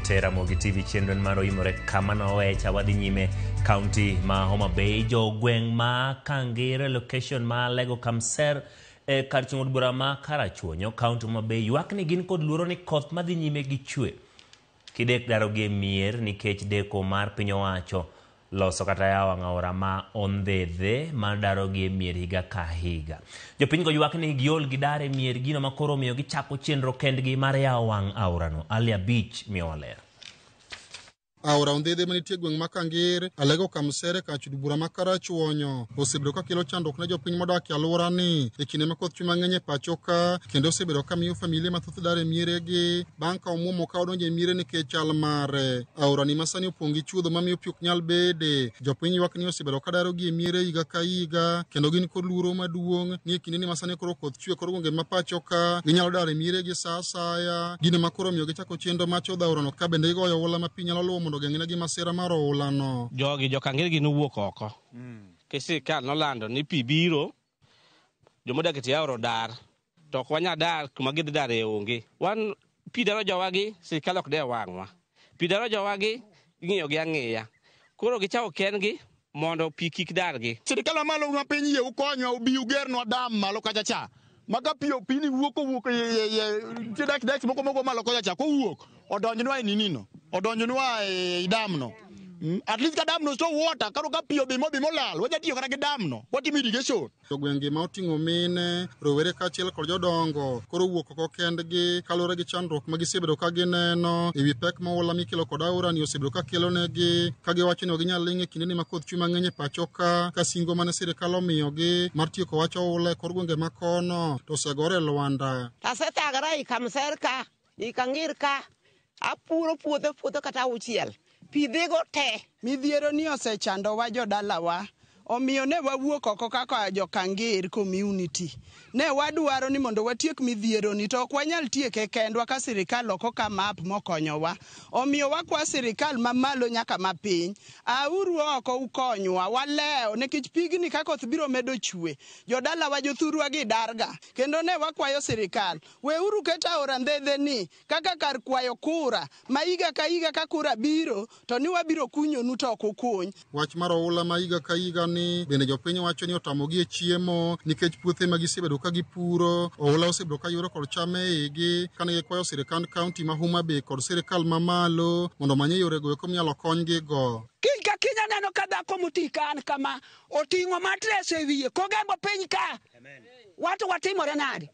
Te Ramogi TV chenro en mar oimore kama nowecha wadhi nyime kaunti ma Homa Bay jogweng' ma Kangire location ma Lego Kamser e kar chung' od bura ma Karachuonyo kaunti Homa Bay ywak ni gin kod luoro ni koth madhi nyime gi chwe kidek darogi e mier nikech deko mar piny owacho loso kata yawo wang' aora ma Ondhedhe mar darogi e mier higa ka higa. Jopinygo ywak ni giol gi dar e mier gino ma koro omiyo gichako chenro kendgi mar yawo wang' aorano. Ali Abich miyowa ler. Aora Ondhedhe manitie e gweng' ma Kangir, Alego Kamsere kar od bura ma Karachuonyo osebedo ka kelo chandruok ne jopiny modak e alworani e kinde ma koth chwe mang'eny e pacho ka kendo osebedo ka miyo familia mathoth dar e mieregi bang' ka omuomo ka odonjo e miere nikech chal mare. Aorani ma sani opong' gi chuodho mamiyo pi ok nyal bede. Jopiny ywak ni osebedo ka darogi e miere higa ka higa kendo gin kod luoro maduong' ni e kindeni ma sani koro koth chwe e kor gwenge ma pacho ka ginyalo dar e mieregi sa asaya. Gino ma koro omiyo gichako chenro mar chodho aorano ka bende gigoyo oula ma pi nyalo luwo mondo ogeng'negi masira mar oulano. Jogi jo-Kangir gi nowuok oko. Nikech sirkal nolando ni pi biro, jomodak e tie aora odar, to ok wanyal dar kuma gidhi dare onge. Wan pi daro jowagi, sirkal ok dew wang'wa. Pi daro jowagi, ing'iyogi ang'iya. Koro gichako kendgi mondo pi kik dargi. Sirkal mamalo ma piny yie ukonywa ubi ugernwa dam malo kacha cha. Ma ka pi pini wuok kowuok e nitie dak dak moko mogo malo kocha cha kowuok odonjnwa e nini no odonjnwa e dam no. At least ka dam no store water koro ka pi odhi modhi molal wanya tiyo kata gi dam no watimo irrigation. Jogwenge ma oting'o mine, rowere kaachiel kod jodongo koro owuok oko kendgi kaluwore gi chandruok ma gisebedo ka gineno e wi pek ma oula mikelo kod aorani osebedo ka kelonegi ka giwacho ni ok ginyal ling' e kindeni ma koth chwe mang'eny e pacho ka ka singo mane sirikal omiyogi mar tieko wach oula e kor gwenge ma kono to osegore e lwanda. Asethagora ei Kamser ka, ei Kangir ka, apuro puothe puothe kata auchiel, pi dhigo te. Midhiero ni osechandowa jodalawa, omiyo ne wawuok oko kaka jo-Kangir community. Ne wadwaro ni mondo watiek midhiero ni to ok wanyal tieke kendwa ka sirikal ok o-come up mokonyowa. Omiyo wakwa sirikal mamalo nyaka mapiny, auru oko ukonywa, walewo nikech pigni ka koth biro medo chwe, jodalawa jothurwa gi darga. Kendo ne wakwayo sirikal, weuru keto aora Ndhedhe ni kaka kar kwayo kura ma higa ka higa ka kura biro to ni wabiro kunyonu to ok ukuny. Wach mar oula ma higa ka higa ni bende jopiny wacho ni otamogi e chiemo nikech puothe ma gisebedo ka gipuro oula osebedo ka yuro kod cham e igi kane gikwayo sirikand kaunti ma Homa Bay kod sirikal mamalo mondo omanye yorego eko minyalo konygi go. Kiny ka kiny aneno ka dhako moti ka an kama oting'o matres e wiye kogembo piny ka. Wato watimore nade?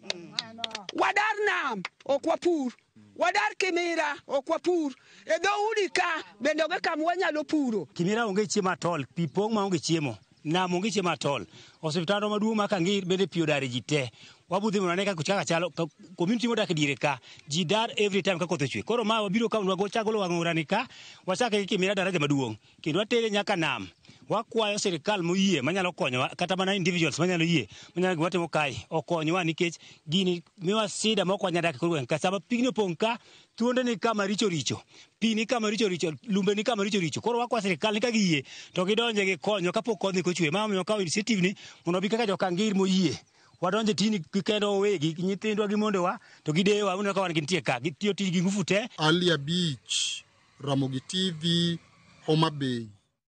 Wadar nam ok wapur. Wadar Kimira ok wapur. E dhoudi ka bende onge kama wanyalo puro. Kimira onge chiemo at all, pi pong' ma onge chiemo. Nam onge chiemo at all. Osiptandwa maduong' ma Kangir bende pi odar e ji te. Wabudhi mondo wane kaka kaka chalo community modak e diere ka ji dar every time ka koth ochwe. Koro ma wabiro ka mondo wachak golo wang' aora ni ka, wachake gi Kimira daraja maduong' kendo watere nyaka nam. Wakwayo sirikal moyie manyalo konyowa kata mana individuals manyalo yie manyalo gima watimo kae okonywa nikech gini miwa sida ma ok wanyal dak e kor gweng' ka. Sama pigni opong' ka, thuonde ni kama richo richo, pi ni kama richo richo, lumbe ni kama richo richo. Koro wakwa sirikal ni ka giyie to gidonje gikonywa kapok kodhni kochwe. Ma omiyo wakawo initiative ni mondo wabi kaka jo-Kangir moyie wadonje tijni kendwa wawegi, nyithindwa gi mondewa to gi deyewa uneno ka wan gintie ka, gitiyo tij gi ngufu te. Ali Abich, Ramogi TV, Homa Bay.